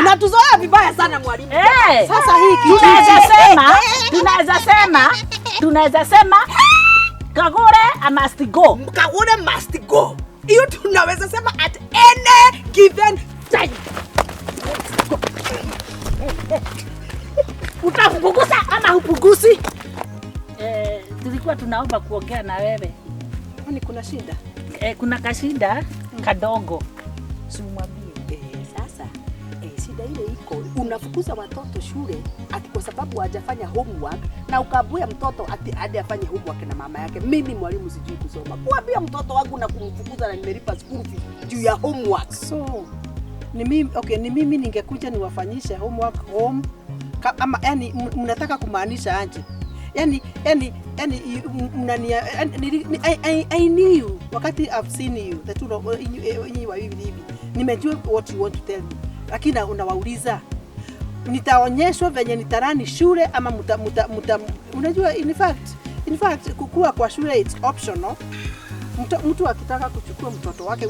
Unatuzoea vibaya sana, mwalimu. Eh. Sasa hii kijiji Tunaweza sema Kagure I must go. Kagure must go. Hiyo tunaweza sema at any given time. Utapunguza ama hupunguzi? Tulikuwa tunaomba kuongea na wewe. Kwani kuna shida? Kuna kashinda kadogo. Si umwambie. Sasa shida ile iko, unafukuza watoto shule ati kwa sababu hajafanya homework, na ukaambia mtoto ati hadi afanye homework na mama yake. Mimi mwalimu sijui kusoma, kuambia mtoto wangu na kumfukuza na nimelipa school fees juu ya homework. So ni mimi, okay, ni mimi ningekuja niwafanyishe homework home ama yani mnataka kumaanisha aje? Yani mnania yani, I knew wakati I've seen you, the two of nyinyi wawili hivi, nimejua what you want to tell me, lakini unawauliza nitaonyeshwa venye nitarun shule ama muta, unajua, in fact kukua kwa shule, it's optional. Mtu akitaka kuchukua mtoto wake,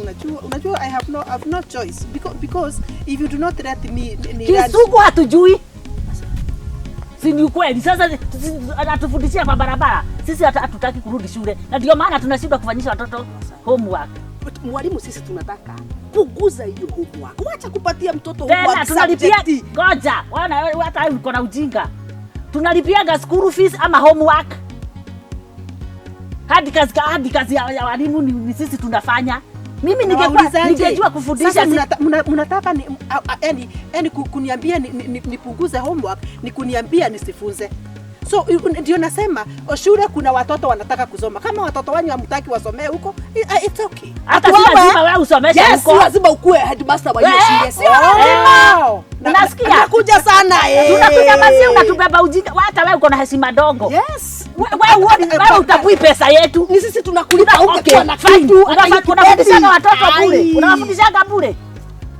unajua I have no choice because if you do not let me ni Kizungu hatujui. Si ni ukweli? Sasa anatufundishia kwa barabara. Sisi hatutaki kurudi shule. Na ndio maana tunashindwa kufanyisha watoto homework. But mwalimu, sisi tunataka kuguza hiyo homework. Wacha kupatia mtoto Tena homework tunalipia subject. ngoja. Wana hata uko na ujinga. Tunalipiaga school fees ama homework? Hadi kazi ya walimu ni sisi tunafanya. Mimi ningekuwa Nawaulizaje? ningejua kufundisha Sasa mnataka ni, yani kuniambia nipunguze homework ni kuniambia nisifunze. So ndio nasema shule kuna watoto wanataka kusoma. Kama watoto wanyu hamtaki wasomee huko, it's okay. Hata si lazima wewe usomeshe Yes, si huko. lazima ukuwe headmaster wa hiyo shule. Sio lazima. Oh. Unasikia? Tunakuja sana, eh. Tunakuja basi unatubeba ujinga. Hata wewe uko na heshima dogo. Yes. Wewe utapui pesa yetu. Ni sisi tunakulipa Okay, ungekuwa na fine. kitu hata Unafundishaga watoto bure. Ai. Unawafundishaga bure.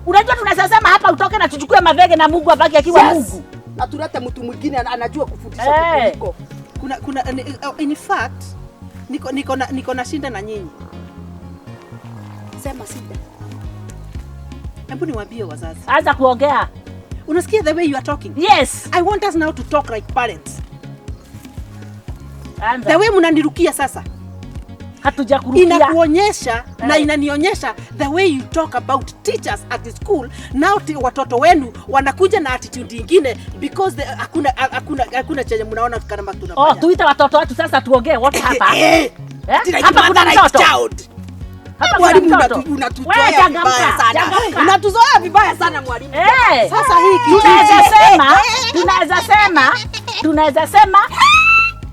Unajua tunasema hapa utoke na tuchukue mavege na Mungu abaki akiwa Mungu. Na tulete mtu mwingine anajua kufundisha kuliko. Kuna in fact niko na shinda na nyinyi. Sema shida. Hebu niwaambie wazazi. Anza kuongea. Unasikia the way you are talking? Yes. I want us now to talk like parents. Anza. The way mnanirukia sasa Hatujakurukia. Inakuonyesha na Eh. inanionyesha the way you talk about teachers at the school. Now watoto wenu wanakuja na attitude ingine because hakuna chenye mnaona kama tunafanya. Oh, tuite watoto wetu sasa tuongee wote hapa. Eh. Eh? Like Hapa kuna mother like mtoto. child. Hapa kuna Mwalimu, mtoto. unatuzoea Wewe changamka, vibaya sana. changamka. Unatuzoea vibaya sana, mwalimu. Eh. Sasa hii kijiji Tunaweza sema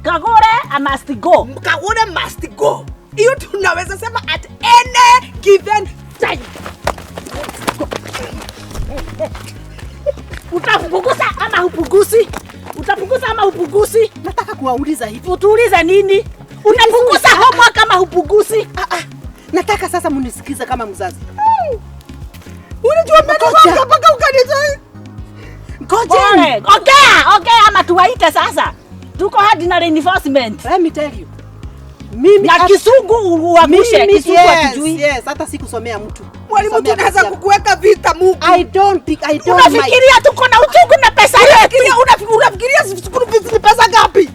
Kagure I must go. Kagure must go. Hiyo tunaweza sema at any given time. Utapunguza ama hupunguzi? Utapunguza ama hupunguzi? Nataka kuwauliza hivi. Utuulize nini? Unapunguza homework ama hupunguzi? Ah, ah. Nataka sasa munisikize kama mzazi. Unajua Ngoja. mbele mpaka ukanitoa. Ngojeni. Pole. Ongea, ongea ama tuwaite sasa. Tuko hadi na reinforcement. Let me tell you. Mimi Na Kisungu uangushe, Kisungu yes, hatujui. yes, hata sikusomea mtu. Mwalimu, Kusomea tunaweza kazi. kukuweka vita Mungu. I don't think I don't mind. Unafikiria tuko na uchungu na pesa yetu? Unafikiria school fees ni pesa ngapi?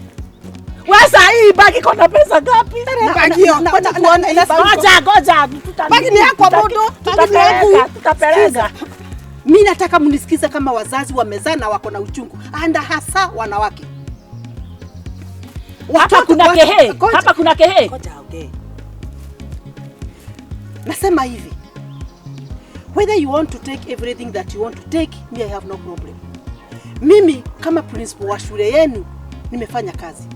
Wewe saa hii bagi iko na pesa ngapi? Bagi hiyo, ngoja tuone hii bagi. Ngoja, ngoja. Bagi ni yako, Bodo. Bagi ni yangu. Tutapeleka. Mi nataka mnisikize kama wazazi wamezaa na wako na uchungu, anda hasa wanawake. Hapa kuna kehe. Ngoja. Hapa kuna kehe. Ngoja, okay. Nasema hivi, whether you want to take everything that you want to take, me I have no problem. Mimi kama principal wa shule yenu nimefanya kazi,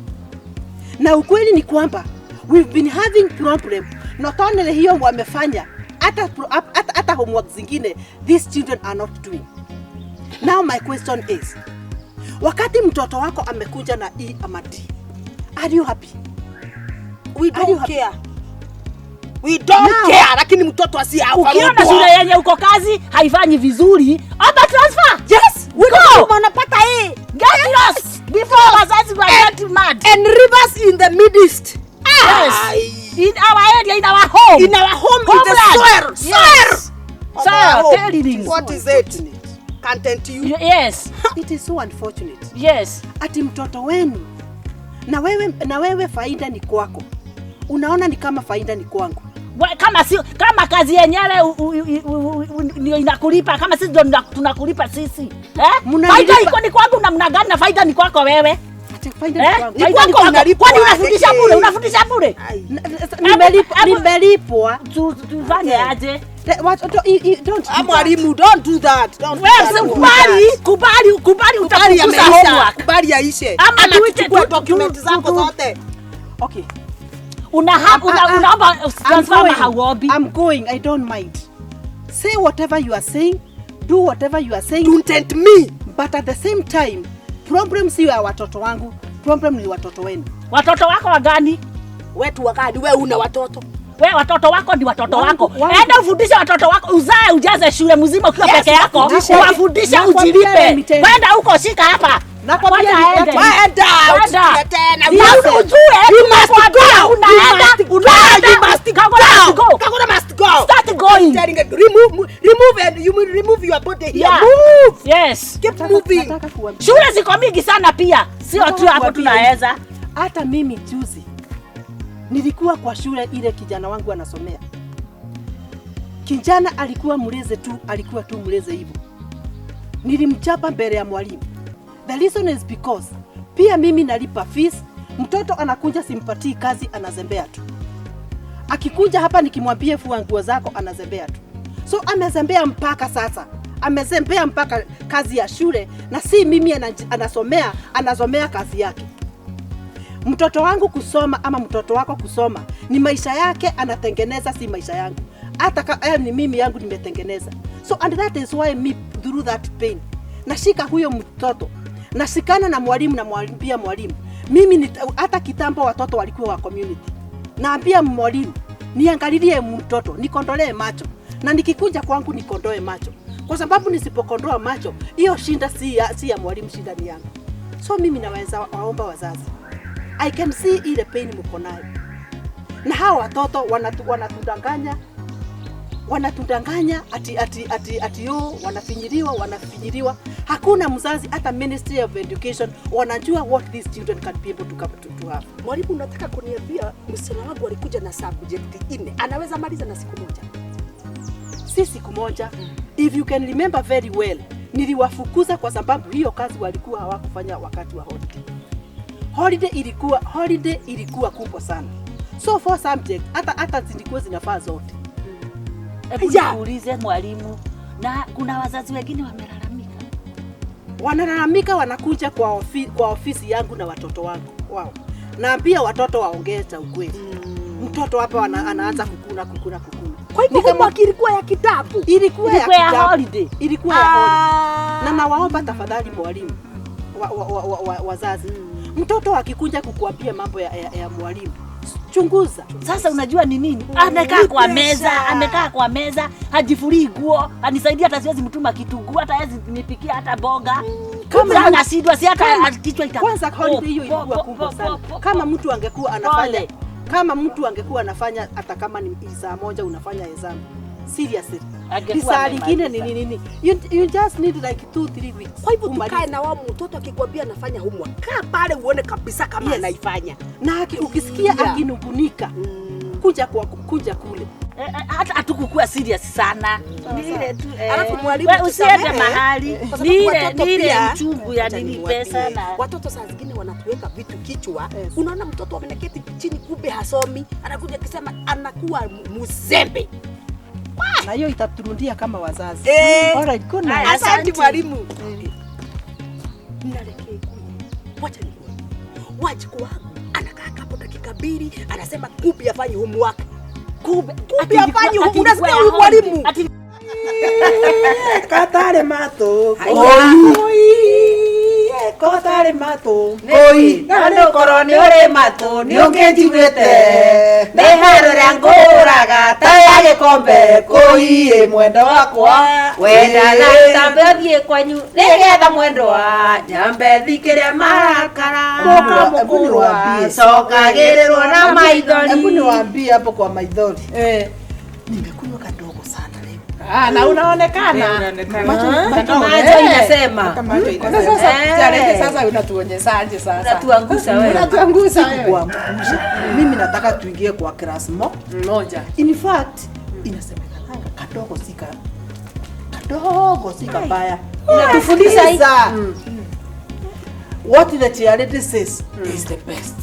na ukweli ni kwamba we've been having problem. Not only hiyo wamefanya, hata homework zingine these children are not doing. Now my question is, wakati mtoto wako amekuja na E ama D, are you happy? We Are you don't happy? care. We don't Now- care, lakini mtoto asiye Ukiona shule yenye uko kazi haifanyi vizuri, omba transfer. Yes, we Go. know wanapata A. Get lost before wazazi wa get mad. And rivers in the midst. Yes. Ai. In our area, in our home. In our home, in the Homeland. soil. Yes. Soil. Soil, Our home. telling. What is it? Can't you? Yes. It is so unfortunate. Yes. Ati mtoto wenu na wewe faida ni kwako. Unaona ni kama faida ni kwangu. Kama si kama kazi yenyewe ndio inakulipa, kama sisi ndio tunakulipa sisi. Eh? Faida iko ni kwangu namna gani na faida ni kwako wewe? Ati faida ni Eh? kwangu. Ni Ni kwako kwako. unalipwa. Kwani unafundisha bure? Unafundisha bure? Nimelipwa. Tufanye aje? Don't do Ah, that. mwalimu, don't do that. Don't do Wewe that. kubali, kubali, kubali Kubali utafukuza yameisha. homework. Kubali yaishe. Ama Ama tuchukue document zako zote. Okay. Unaomba I'm transfer ama going. hauombi? I'm going. I don't mind. Say whatever you are saying. Do whatever you are saying. Don't tempt me. But at the same time, problem si ya watoto wangu, problem ni watoto wenu. Watoto wako wagani? Wetu wakadi wewe una watoto. We watoto wako ni watoto Wangu, wako. wangu. Enda ufundishe watoto wako, uzae ujaze shule mzima ukiwa Yes, peke yako, wafundishe. uwafundishe Nakwambia ujilipe. let me tell you. Kwenda huko shika hapa. Nakwambia Wacha aende. Waenda. Waenda. Tena. Na ujue You must tunakwambia go. unaenda, You must unaenda. go. You must Kagora must go. go. Kagora must go. Start going. Telling it, remove, remove and you will remove your body here. Yeah. Move. Yes. Keep moving. Nataka kuambia. Shule ziko mingi sana pia, sio tu Nataka hapo kuambia tunaweza. hivi. Hata mimi juzi nilikuwa kwa shule ile kijana wangu anasomea. Kijana alikuwa mlezi tu, alikuwa tu mlezi hivyo. Nilimchapa mbele ya mwalimu. The reason is because pia mimi nalipa fees, mtoto anakuja simpatii kazi, anazembea tu. Akikuja hapa nikimwambia fua nguo zako, anazembea tu. So amezembea mpaka sasa, amezembea mpaka kazi ya shule, na si mimi anasomea, anasomea kazi yake. Mtoto wangu kusoma ama mtoto wako kusoma ni maisha yake anatengeneza, si maisha yangu. Hata ni mimi yangu nimetengeneza. So and that is why me through that pain nashika huyo mtoto, nashikana na mwalimu, namwambia mwalimu, mimi hata kitambo watoto walikuwa wa community, naambia mwalimu niangalilie mtoto, nikondolee macho, na nikikuja kwangu nikondoe macho, kwa sababu nisipokondoa macho hiyo shinda si ya mwalimu, shinda ni yangu. So mimi naweza waomba wazazi, I can see ile pain mko nayo, na hawa watoto wanatudanganya wanatudanganya ati yo wanafinyiliwa wanafinyiliwa. Hakuna mzazi hata Ministry of Education wanajua what these children can be able to, come to have. Mwalimu, unataka kuniambia msichana wangu alikuja na subject nne, anaweza maliza na siku moja? Si siku moja. If you can remember very well, niliwafukuza kwa sababu hiyo kazi walikuwa hawakufanya wakati wa holiday. Holiday ilikuwa kubwa sana, so four subject hata zilikuwa zinafaa zote. Hebu Ya. nikuulize mwalimu, na kuna wazazi wengine wamelalamika? Wanalalamika, wanakuja kwa ofisi yangu na watoto wangu wao, naambia watoto waongee cha ukweli. Mtoto hapa anaanza kukuna kukuna kukuna. Kwa hivyo homework ilikuwa ya kitabu. Ilikuwa ya Ilikuwa ya kitabu. holiday. Ilikuwa ya holiday. Na nawaomba tafadhali mwalimu wazazi, mtoto akikuja kukuambia mambo ya mwalimu, chunguza. Sasa unajua ni nini? Amekaa kwa meza, amekaa kwa meza, hajifurii nguo, anisaidia hata siwezi mtuma kitunguu, hata hawezi nipikia hata mboga. Kama Kama anashindwa si hata kichwa ita. Kwanza holiday hiyo Oh, ilikuwa kubwa sana. Kama mtu angekuwa anafanya Pole. Kama mtu angekuwa anafanya hata kama ni saa moja unafanya hesabu seriously, Angekuwa saa lingine ni amemaliza. nini nini, you just need like 2-3 weeks Kwa hivyo umalize. tukae na wao, mtoto akikwambia anafanya homework, kaa pale uone kabisa kama Yes. anaifanya. Na ukisikia akinungunika, kuja kule. Hata hatukukuwa serious sana. Ni ile tu eh. Alafu mwalimu, We, usiende tusamehe, mahali. kwa sababu Ni ile watoto ni ile pia- uchungu ya Acha nini niwaambie, pesa na watoto saa zingine wanatuweka vitu kichwa. Yes. Unaona mtoto ameketi chini, kumbe hasomi, anakuja akisema anakuwa mzembe. Na hiyo itaturundia kama wazazi. Eh. Alright, good night. Haya, Asante asante. mwalimu. Nalekea Ikulu. Wacha nikuambie. Wajukuu wangu anakaa hapo dakika 2 anasema kumbe afanye homework. Kumbe afanye homework. Unasikia huyu mwalimu? Ati Katare matũ. Oi. Kotare matũ. Oi, na nĩũkorwo nĩ ũrĩ matũ nĩ ũkĩnjiguĩte nĩ hero rĩa ngũraga ta ya gĩkombe kũi mwendo wakwa wenda na tambe ũthiĩ kwanyu nĩgetha mwendwa nyambe thikĩre marakara mũka Hebu mũkũrwa niwaambie. cokagĩrĩrwo na Hebu maithori. niwaambie hapo kwa maithori. Eh. Nimekunywa kadogo sana leo. Ah, na unaonekana. Macho macho inasema. Kama macho Sasa inasema. Charity, sasa unatuonyesaje sasa? Unatuangusha wewe. Unatuangusha wewe. Kuangusha. Mimi nataka tuingie kwa class Moja. In fact, inasemekananga kadogo si kabaya. Inatufundisha hii. Sasa, what the charity says is the best.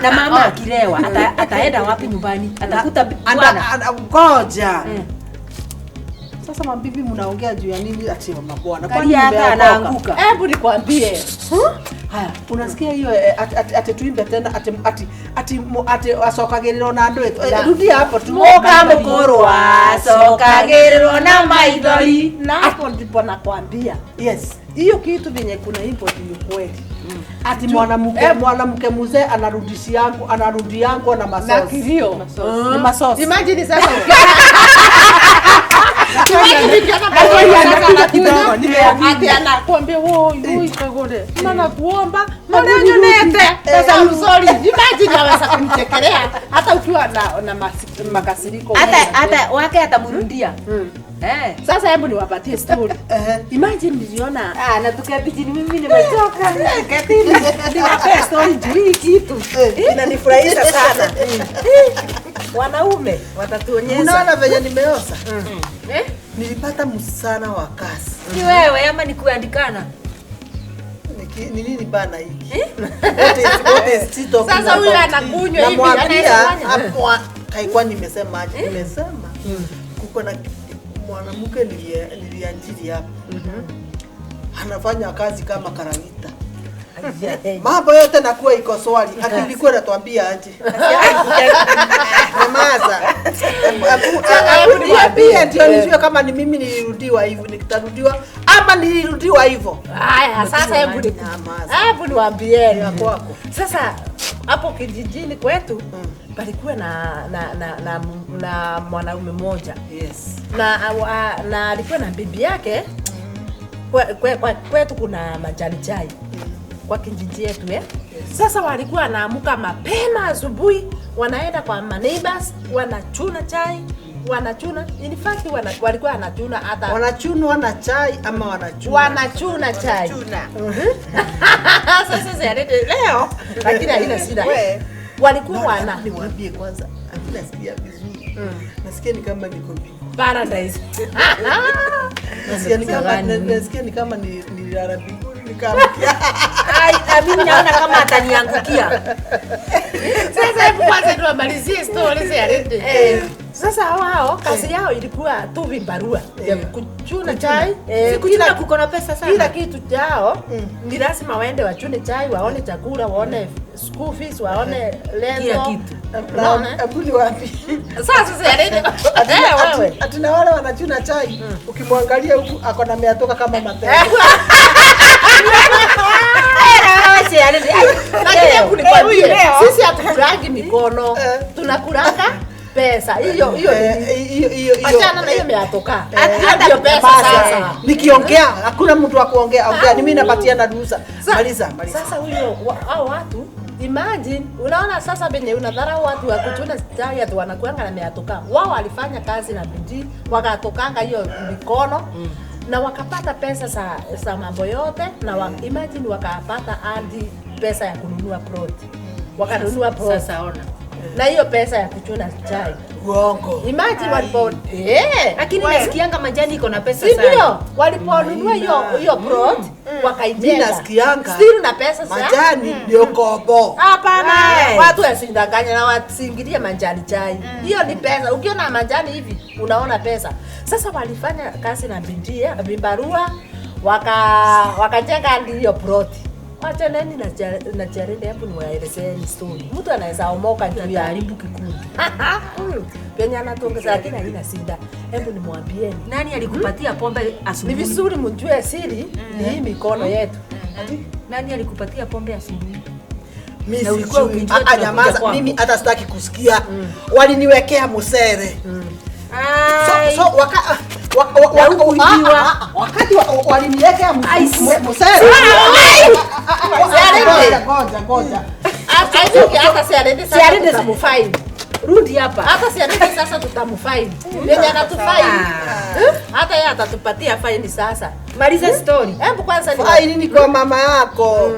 Na mama akilewa ataenda wapi nyumbani? Atakuta bwana. Ngoja. Sasa mabibi mnaongea juu ya nini ati ya mabwana? Kwani Kalia hata mmeokoka? anaanguka. Hebu nikwambie. Haya, unasikia hiyo ati tuimbe tena ati ati ati ati acokagĩrĩrwo na andũ rudia hapo tu. Mũka mũkũrwa acokagĩrĩrwo na maithori. Na hapo ndipo nakwambia. Yes. Hiyo kitu venye kuna import ni kweli. Ati mwanamke mzee anarudishia yangu anarudi yangu na Na masosi. kilio. Ni masosi. Imagine sasa ati anakuambia woi kagore mana kuomba mbona nyonete sasa I'm sorry, imagine aweza kumchekelea hata ukiwa na makasiriko. Hata wake atamrudia. Eh. Sasa hebu niwapatie story. Imagine niliona Ah, na tukabidi mimi nimechoka. niwapee story juu hii kitu inanifurahisha sana. Wanaume watatuonyesha. Unaona venye nimeosa? Nilipata msana wa kazi. Ni wewe ama ni kuandikana? Ni nini bana hiki? What is she talking Sasa huyu about? anakunywa hivi, Namwambia, anaweza fanya. hapo haikuwa nimesema aje, nimesema kuko na mwanamke niliajiri hapa. Anafanya kazi kama karawita. Mambo yote nakuwa iko swali. Ati ilikuwa inatuambia aje? Nyamaza. Hebu niambie ndio nijue kama ni mimi nilirudiwa hivyo, nitarudiwa ama nilirudiwa hivyo. Haya, sasa hebu Nyamaza. hebu niwaambieni. Ya kwako. Sasa hapo kijijini kwetu palikuwa na mwanaume mmoja. Yes. Na alikuwa na bibi yake. Kwetu kuna majani chai kwa kijiji yetu eh. Sasa walikuwa wanaamuka mapema asubuhi, wanaenda kwa neighbors, wanachuna chai, wanachuna. In fact walikuwa wanachuna hata Wanachunwa na chai ama wanachuna? Wanachuna chai. Sasa sasa leo lakini haina shida. Walikuwa wana niwaambie kwanza, nasikia vizuri. Nasikia ni kama niko mbinguni. Paradise. Nasikia ni kama nasikia ni kama nililala mbinguni nikaamkia. Ai, na mimi naona kama ataniangukia. Sasa hebu kwanza tuamalizie story ya Rede. Sasa hao kazi yao ilikuwa tu vibarua ya kuchuna chai. Si kuchuna kuko na pesa sana. Kila kitu chao ni lazima waende wachune chai, waone chakula, waone school fees, waone lendo. Kila kitu. Unaona? Hebu niwaambie. Sasa ya Rede. Wewe. Ati na wale wanachuna chai, ukimwangalia huku ako na miatoka kama matende. Lakini hebu nikwambie, sisi hatukulangi mikono, tunakulanga pesa. Hiyo hiyo Hiyo hiyo hiyo. Achana na hiyo miatoka. Hiyo ndio pesa sasa. Nikiongea hakuna mtu wa kuongea, ongea ni mimi napatia ruhusa. Maliza, maliza. Sasa huyo hao watu imagine, unaona sasa venye unadharau watu wa kuchuna chai ati wanakuanga na miatoka. Wao walifanya kazi na bidii, wakatokanga hiyo mikono na wakapata pesa za mambo yote na imagine wakapata hadi pesa ya kununua plot. Wakanunua plot. Sasa ona. Na hiyo pesa ya kuchuna chai. Uongo. Imagine walipo Lakini nasikianga majani iko na pesa si sana. ndio? Waliponunua hiyo plot wakaijenga. Mimi nasikianga. Still na pesa sana. Majani ndio kobo. Hapana, watu wasindanganye na wasingilie majani chai. Hiyo ni pesa. Ukiona majani hivi unaona pesa. Sasa walifanya kazi na bidii, vibarua wakajenga hiyo plot. Wachaneni na Charity, hebu niwaelezeni story. Mtu anaweza omoka juu ya Haribu kikundi. Penye anatuongeza lakini haina shida. Hebu nimwambieni. Nani alikupatia pombe Ni asubuhi? vizuri mjue siri ni hii mikono yetu. Nani alikupatia pombe asubuhi? Mimi Na ulikuwa sijui. ukijua tunakuja Nyamaza, kwako. mimi hata sitaki kusikia. Waliniwekea musere. Ai. So wakati waliniwekea musere. Ngoja, ngoja, ngoja. Hata siarende sasa tutamfine. Rudi hapa. Hata si anataka sasa tutamfine. Yeye anatufine. Hata yeye atatupatia fine sasa. Maliza story. Hebu kwanza ni Faini ni kwa mama yako.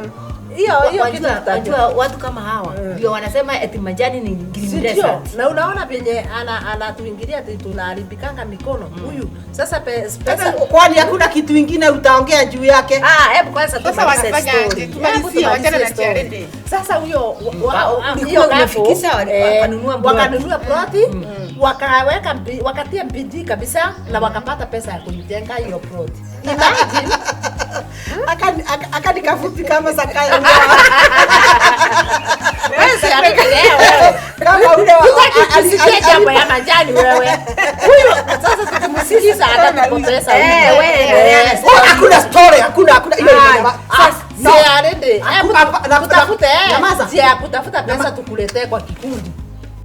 Hiyo hiyo kitu tutajua. Wajua watu kama hawa ndio wanasema eti majani ni green Sindio? desert. Na unaona venye anatuingilia ati tunaharibikanga mikono huyu. Sasa pesa Kwani hakuna kitu ingine utaongea juu yake? Ah, hebu kwanza Sasa tumalize wanafanya story. aje? Tumalizie, Hebu tumalizie wachana na story. Charity. Sasa huyo Ulikuwa hiyo umefikisha, wakanunua ploti. wakanunua ploti, wakaweka wakatia bidii kabisa na wakapata pesa ya kuijenga hiyo ploti. Imagine Akani kafupi kama Zakayo. Wewe si anaendelea wewe. Kama ule wa Hutaki kusikia jambo ya majani wewe. Huyo sasa tukimsikiza atatupoteza. Eh, wewe endelea na Oh, hakuna story, hakuna hakuna hiyo ni Si arende. Hakuna- Hebu tutafute Nyamaza. njia ya kutafuta pesa tukuletee kwa kikundi.